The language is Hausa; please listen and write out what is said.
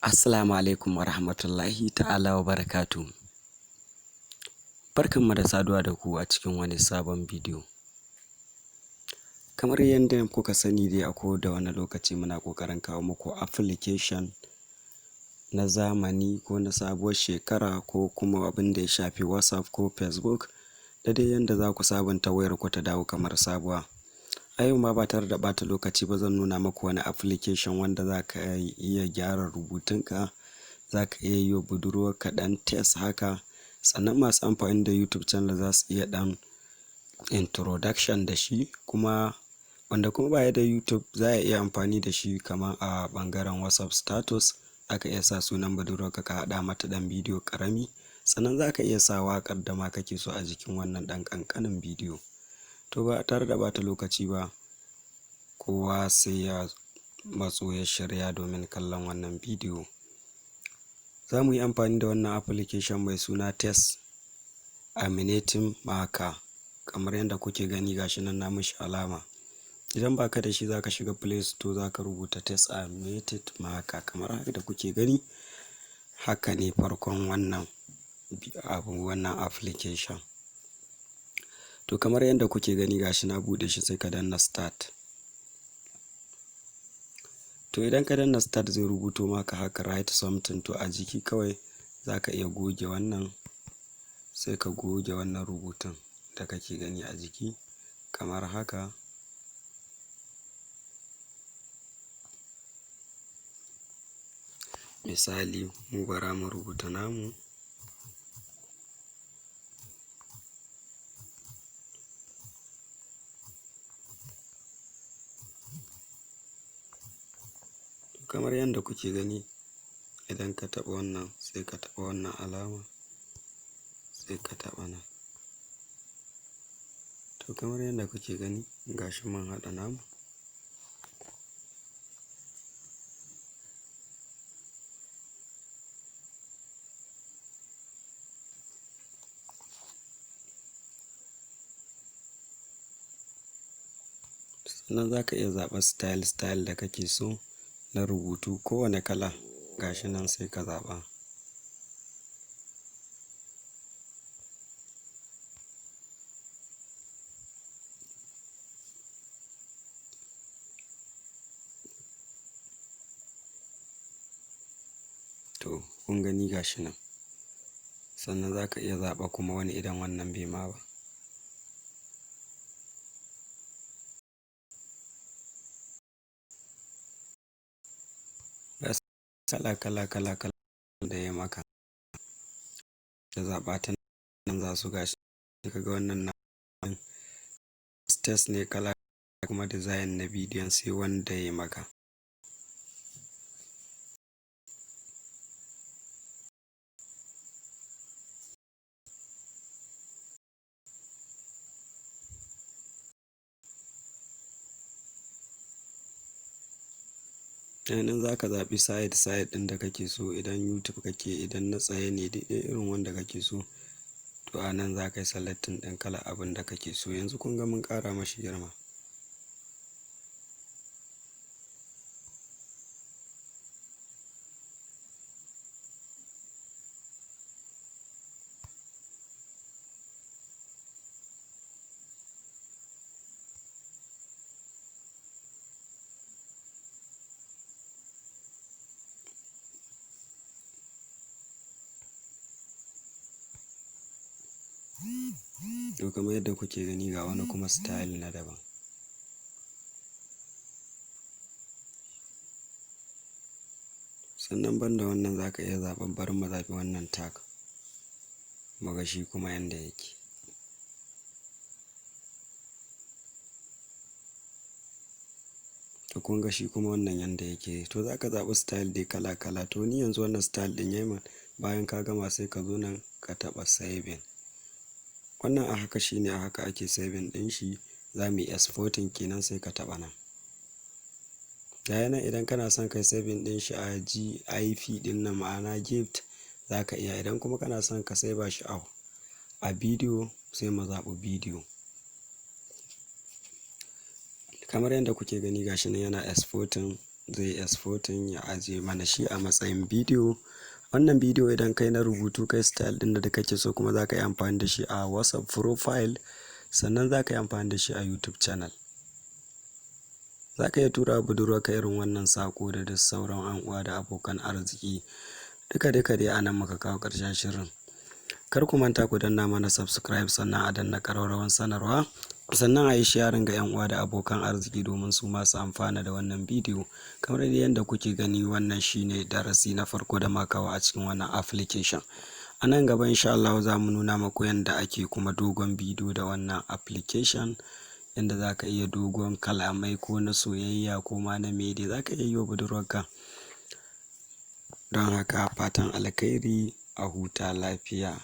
Assalamu alaikum wa rahmatullahi ta'ala wa barakatuhu. Barkanmu da saduwa da ku a cikin wani sabon bidiyo. Kamar yadda kuka sani dai, a koda wane lokaci muna ƙoƙarin kawo muku application na zamani ko na sabuwar shekara ko kuma abin da ya shafi WhatsApp ko Facebook da dai yanda za ku sabunta wayarku ta dawo kamar sabuwa. A yau ma, ba tare da ɓata lokaci ba, zan nuna muku wani application wanda za ka iya gyara rubutunka, za ka iya yi wa budurwarka ɗan text haka, sannan masu amfani da YouTube channel za su iya ɗan introduction da shi, kuma wanda kuma ba ya da YouTube za a iya amfani da shi kamar a ɓangaren WhatsApp status, za ka iya sa sunan budurwarka, ka haɗa mata ɗan bidiyo ƙarami, sannan za ka iya sa waƙar da ma kake so a jikin wannan ɗan ƙanƙanin bidiyo. To, ba tare da ɓata lokaci ba, kowa sai ya matso ya shirya domin kallon wannan bidiyo. Za mu yi amfani da wannan application mai suna Text Animating Maker, kamar yadda kuke gani, ga shi nan na mishi alama. Idan ba ka da shi, za ka shiga Play Store, za ka rubuta Text Animated Maker kamar haka da kuke gani. Haka ne farkon wannan abu, wannan application. To, kamar yadda kuke gani, ga shi na buɗe shi, sai ka danna start. To, idan ka danna start, zai rubuto maka haka, "Write something". To, a jiki kawai za ka iya goge wannan, sai ka goge wannan rubutun da kake gani a jiki kamar haka. Misali, mu bara mu rubuta namu. Kamar yadda kuke gani, idan ka taɓa wannan, sai ka taɓa wannan alama, sai ka taɓa nan. To, kamar yadda kuke gani, ga shi mun haɗa namu. Sannan za ka iya zaɓar style style da kake so na rubutu, kowane kala, ga shi nan, sai ka zaɓa. To, kun gani, ga shi nan. Sannan za ka iya zaɓa kuma wani idan wannan bai ma ba. Ga kala kala kala kala da ya maka. Ka zaɓa ta nan, za su gashi. Ka ga wannan na text ne kala, kuma design na bidiyon, sai wanda ya maka. Nan za ka zaɓi side side ɗin da kake so, idan YouTube kake, idan na tsaye ne, duk dai irin wanda kake so. To, a nan za ka yi selecting ɗin kalar abin da kake so. Yanzu kun ga mun ƙara mashi girma. To, kamar yadda kuke gani, ga wani kuma style na daban. Sannan banda wannan, za ka iya zaɓar, bari mu zaɓi wannan tag, mu ga shi kuma yanda yake. To, kun ga shi kuma wannan yanda yake. To, za ka zaɓi style dai kala kala. To, ni yanzu wannan style ɗin yayi min. Bayan ka gama, sai ka zo nan ka taɓa saving. Wannan a haka shine, a haka ake saving ɗin shi. Za mu yi exporting kenan, sai ka taɓa nan. Ga nan, idan kana son kai saving ɗin shi a GIF ɗin nan, ma'ana GIF, za ka iya. Idan kuma kana son ka save shi a bidiyo, sai mu zaɓi bidiyo. Kamar yadda kuke gani, gashi nan yana exporting. Zai exporting ya ajiye mana shi a matsayin bidiyo. Wannan bidiyo idan kai na rubutu, kai style ɗin da kake so, kuma za ka yi amfani da shi a WhatsApp profile, sannan za ka yi amfani da shi a YouTube channel. Za ka iya tura wa budurwarka irin wannan saƙo da duk sauran 'yan uwa da abokan arziki. Duka duka dai a nan muka kawo ƙarshen shirin. Kar ku manta ku danna mana subscribe, sannan a danna ƙararrawar sanarwa, sannan a yi sharing ga 'yan uwa da abokan arziki domin su ma su amfana da wannan bidiyo. Kamar dai yadda kuke gani, wannan shine darasi na farko da muka kawo a cikin wannan application. A nan gaba, insha Allahu, za mu nuna muku yanda ake kuma dogon bidiyo da wannan application, yanda za ka iya dogon kalamai ko na soyayya ko ma na me dai za ka iya yi wa budurwarka. Don haka, fatan alkhairi, a huta lafiya.